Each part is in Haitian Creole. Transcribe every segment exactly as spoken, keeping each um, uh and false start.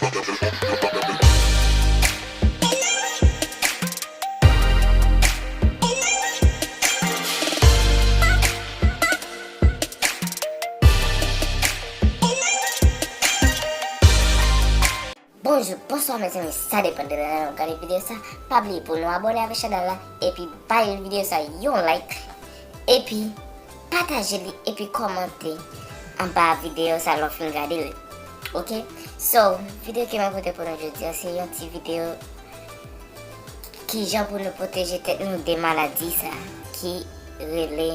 Bonjou, bonswa mezanmi, sa depann de lè nou gade videyo sa. Pa bliye pou nou abòne avèk chanèl la, epi bay videyo sa yon like, epi pataje li, epi kòmante anba videyo sa lè w fin gade li. Ok? So, videyo ke mwen pote pou nou jodi a, se yon ti videyo kijan pou nou pwoteje tèt nou de maladi sa ki rele,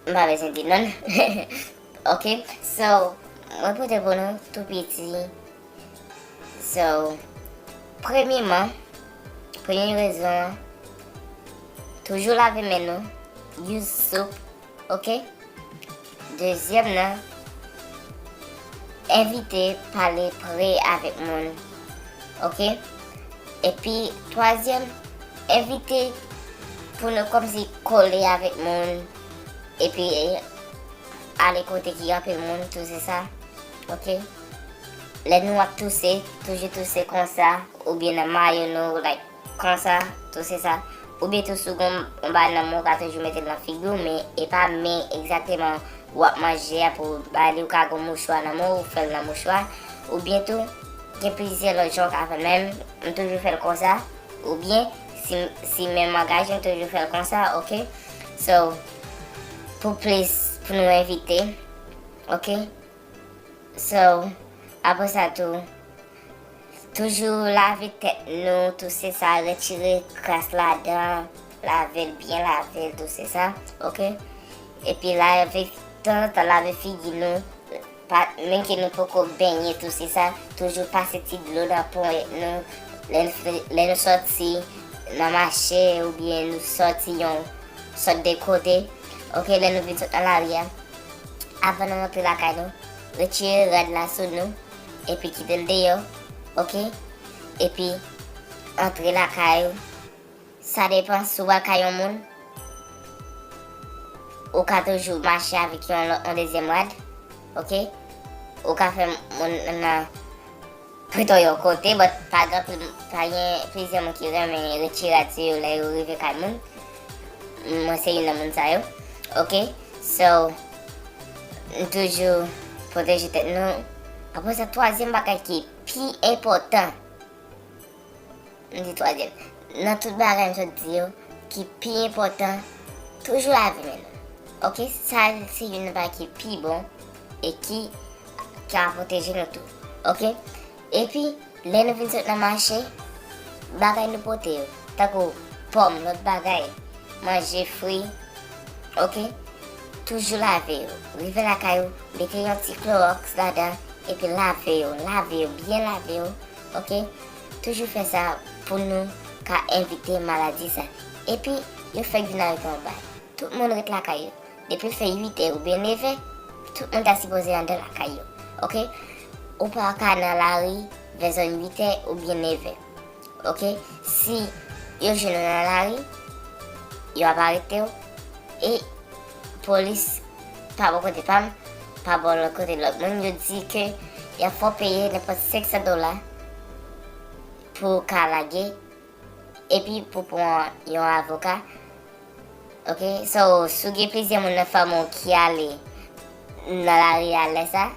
m pa bezwen di non. Ok? So, mwen pote pou nou tou piti. So, premyeman, premye rezon an, toujou lave men nou, use soap, ok? Dezyèm nan, evite pale pre avèk moun, ok? Epi twazyèm, evite pou nou kòmsi kole avèk moun, epi ale kote ki anpil moun, tou se sa, ok? Lè nou ap touse, toujou touse konsa, oubyen nan mayo nou, like, konsa, tou se sa. Oubyen tou si w gen yon bagay nan men w, ou ka toujou mete l nan figi w, men e pa men egzakteman w ap manje a pou w ba li, ou ka gen yon mouchwa nan men w, ou fè l nan mouchwa. Oubyen tou, gen plizyè lòt jan w ka fè l, men m toujou fè l konsa. Oubyen, si, si men m angaje, m toujou fè l konsa, ok? So, pou plis, pou nou evite, ok? So, apre sa tou, toujou lave tèt nou, touse sa, retire kras ladan, lave l byen, lave l, touse sa, ok? Epi lave, tanzantan lave figi nou, pa, menm ke nou poko benyen, touse sa, toujou pase ti dlo nan ponyèt nou, lè n, lè nou sòti nan mache, oubyen nou sòti yon sòt de kote, ok, lè nou vin sot nan lari a. Avan nou rantre lakay nou, retire rad la sou nou, epi kite l deyò, ok? Epi, antre lakay ou. Sa depan, si w al kay yon moun, ou ka toujou mache avèk yon lòt, yon dezyèm rad, ok? Ou ka fè moun nan pito yon kote, but pa gen anpil, pa gen plizyè moun ki renmen retire rad sou yo lè yo rive kay moun. Mwen se youn nan moun sa yo. Ok? So, nou toujou pwoteje tèt nou. Apre sa, twazyèm bagay ki pi enpòtan, m di twazyèm, nan tout bagay m sot di yo, ki pi enpòtan, toujou lave men nou. Ok? Sa se youn nan bagay ki pi bon e ki ka pwoteje nou tou. Ok? Epi, lè nou vin sot nan mache, bagay nou pote yo, tankou pòm, lòt bagay, manje, fwi, ok? Toujou lave yo. Rive lakay ou, mete yon ti klowòks ladan, epi lave yo, lave yo, byen lave yo, ok? Toujou fè sa pou nou ka evite maladi sa. Epi, yo fèk vin avèk yon bay. Tout moun ret lakay yo. Depi l fè uit è oubyen nèf è, tout moun ta sipoze anndan lakay yo. Ok? Ou pa ka nan lari vè zòn uit è oubyen nèf è. Ok? Si yo jwenn ou nan lari, yo ap arete w. E polis, pa bò kote pa m, pa bò lòt kote lòt moun, yo di ke y ap fè w peye nenpòt senk san dola pou w ka lage epi pou pran yon avoka. Ok, so, si w gen plizyè moun nan fanmi w ki ale nan lari a lè sa,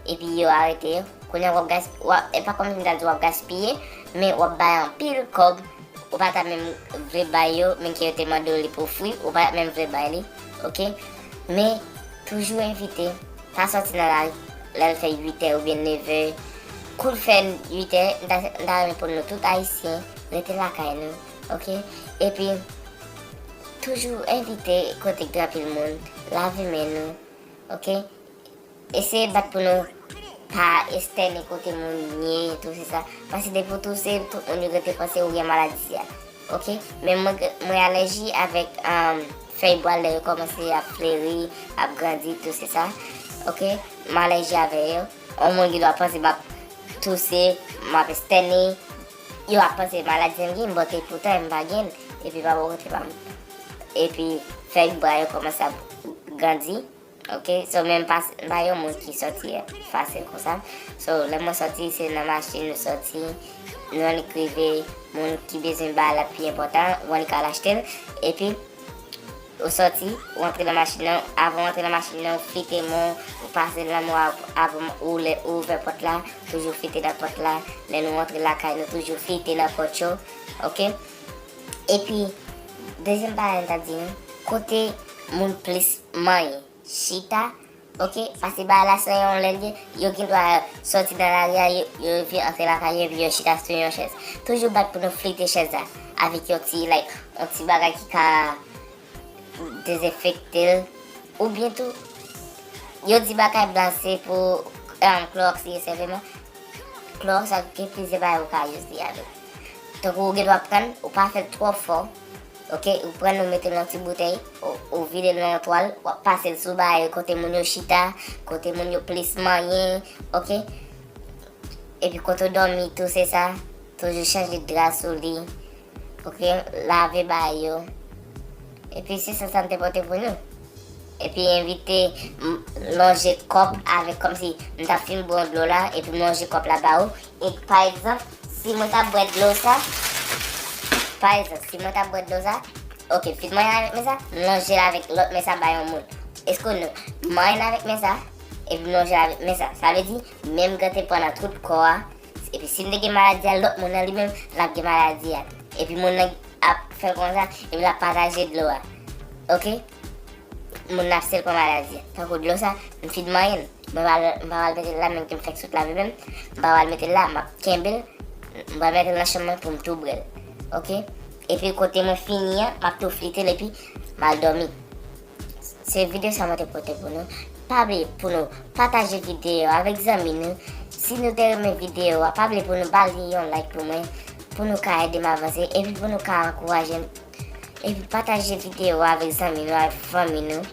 epi yo arete yo, kounye a w ap gas-, w ap, e pa kòmsi m ta di w ap gaspiye, men w ap bay anpil kòb, ou pa ta menm vle bay yo, menm ke yo te mande w li pou fri, ou pa t ap menm vle bay li, ok? Men, toujou evite, pa sòti nan lari lè l fè uit è oubyen nèf è. Kou l fè uit è, m ta, m ta renmen pou nou tout Ayisyen rete lakay nou, ok? Epi, toujou evite kote gen anpil moun, lave men nou, ok? Eseye bat pou nou pa estène kote moun ye, tou se sa. Paske depi w touse, tout moun yo rete panse ou gen maladi a. Ok? Men mwen, mwen alèji avèk, um, fèy bwa lè yo kòmanse ap fleri, ap grandi, tou se sa. Ok? M alèji avè yo. Yon moun gen dwa panse m ap touse, m ap estène. Yo ap panse maladi m gen, but epoutan m pa gen. Epi pa bò kote pa m. Epi fèy bwa yo kòmanse ap grandi. Ok, so men m pa, m pa yon moun ki sòti fasil konsa. So lè mwen sòti, se nan machin nou sòti, nou annik rive, moun ki bezwen bagay la pi enpòtan, ou annik al achte l. Epi ou sòti, ou antre nan machin nan, avan ou antre nan machin nan, ou flite men w, ou pase l nan men w, avan ou lè ou ouvè pòt la, toujou flite nan pòt la. Lè nou antre lakay nou, toujou flite nan pòt yo. Ok. Epi dezyèm bagay m ta di nou, kote moun plis manyen chita, ok, paske bagay la se yon lè l ye, yo gen dwa sòti nan lari a, yo, yo vin antre lakay yo, epi yo chita sou yon chèz. Toujou bat pou nou flite chèz la avèk yon ti, like, yon ti bagay ki ka dezenfekte l, oubyen tou, yo di bagay blan se pou, um, klowòks li ye senpleman. Klowòks la gen plizyè bagay ou ka use li avè l. Tankou ou gen dwa pran l, ou pa fè l twò fò, ok, ou pran l, ou mete l nan ti boutèy, ou, ou vide l nan yon twal, w ap pase l sou bagay kote moun yo chita, kote moun yo plis manyen, ok. Epi kote w dòmi tou se sa, toujou chanje dra sou li, ok, lave bagay yo. Epi se sa sa m te pote pou nou. Epi envite m lonje kòp avèk, kòmsi m t ap fin bwè dlo la, epi m lonje kòp la ba ou. E pa egzanp, si mwen t ap bwè dlo sa, pa egzanp, si mwen t ap bwè dlo sa, ok, fin manyen avèk men sa, m lonje l avèk lòt men sa ba yon moun. Èske nou manyen avèk men sa, epi m lonje l avèk men sa? Sa vle di, men m gen te pran nan tout kò a, epi si m te gen maladi a, lòt moun nan li menm, l ap gen maladi a. Epi moun nan ap fè l konsa, epi l ap pataje dlo a. Ok? Moun nan ap sèl pran maladi a. Tankou dlo sa, m fin manyen l. Mwen pa, m pa pral mete l la, menm ke m fèk sot lave men m. M pa pral mete l la, m ap kenbe l. M pral mete l nan chanm mwen pou m tou bwè l. Ok? Epi kote mwen fini an, m ap tou flite l epi m al dòmi. Se videyo sa mwen te pote pou nou. Pa bliye pou nou pataje videyo a avèk zanmi nou. Si nou te renmen videyo a, pa bliye pou nou ba li yon like pou mwen, pou nou ka ede m avanse, epi pou nou ka ankouraje m. Epi pataje videyo a avèk zanmi nou, avèk fanmi nou.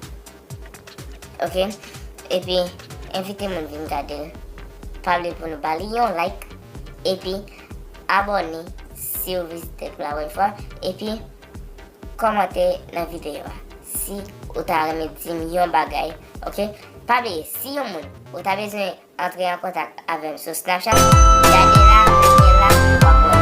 Ok? Epi envite moun vin gade l. Pa bliye pou nou ba li yon like, epi abòne si w vizite l pou la premyè fwa, epi kòmante nan videyo a si ou ta renmen di m yon bagay, ok? Pa bliye, si yon moun ou ta bezwen antre an kontak avè m sou Snapchat, gade la, men la, w ap wè.